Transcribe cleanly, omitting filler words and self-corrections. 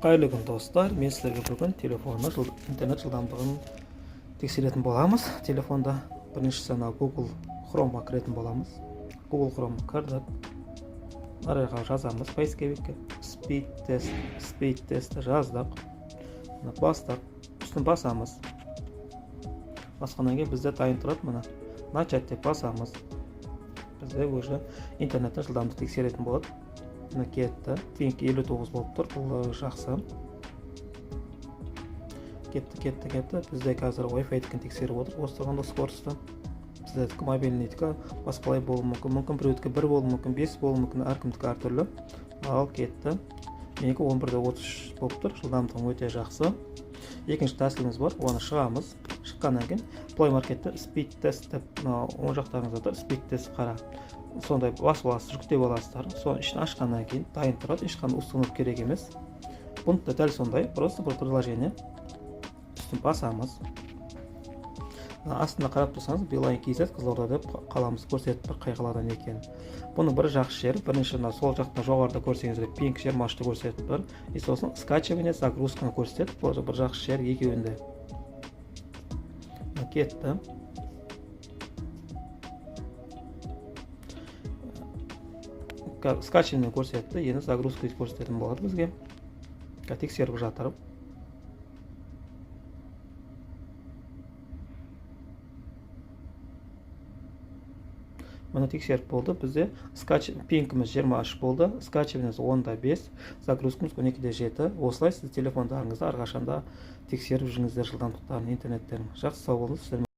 Қайырлы күн, достар! Мен сіздерге бүгін телефонның интернет жылдамдығын тексеретін боламыз. Телефонда біріншісі мына Google Chromeға кіретін боламыз. Google Chrome кірдік, ары жаққа жазамыз поисковикке speed test. Speed test жаздық, мына бастық, үстін басамыз. Басқаннан кейін бізде дайын тұрады, мына «Начать» деп басамыз. Бізде уже интернеттің жылдамдығын тексеретін болады. Мына кетті, пинг 59 болып тұр, бұл жақсы. Кетті, кетті, кетті. Бізде қазір Wi-Fi дікін тексеріп отыр осы тұрғанда, скорості. Біздікі мобильныйдікі басқалай болуы мүмкін, мүмкін біреудікі 1 болуы мүмкін, 5 болуы мүмкін, әркімдікі әртүрлі. Ал кетті, менікі 11 де 33 болып тұр, жылдамдығым өте жақсы. Екінші тәсіліміз бар, оны шығамыз. Шыққаннан кейін Play Marketте speed test деп, мына оң жақтарыңызда тұр speed test, қара сондай, басып аласыз, жүктеп аласыздар. Соның ішін ашқаннан кейін дайын тұрады, ешқандай установка керек емес. Бұны да дәл сондай, просто бір приложение, үстін басамыз. Мына астына қарап тұрсаңыз, Билайн KZ Қызылорда деп қаламыз көрсетіп тұр, қай қаладан екенін. Бұның бір жақсы жері, бірінші мына сол жақта жоғарыда көрсеңіздер, пинг 23-ті көрсетіп тұр, и сосын скачивание, загрузканы көрсетеді. Бұл бір жақсы жері екеуінде. Мына кетті. Скачивание көрсетті, енді загрузка көрсететін болады бізге. Қазір тексеріп жатыр. Міне, тексеріп болды. Бізде пингіміз 23 болды, скачиваниеміз 10 да 5, загрузкамыз 12 де 7. Осылай сіз телефондарыңызды әрқашанда тексеріп жүріңіздер жылдамдықтарын интернеттерін. Жақсы, сау болыңыз.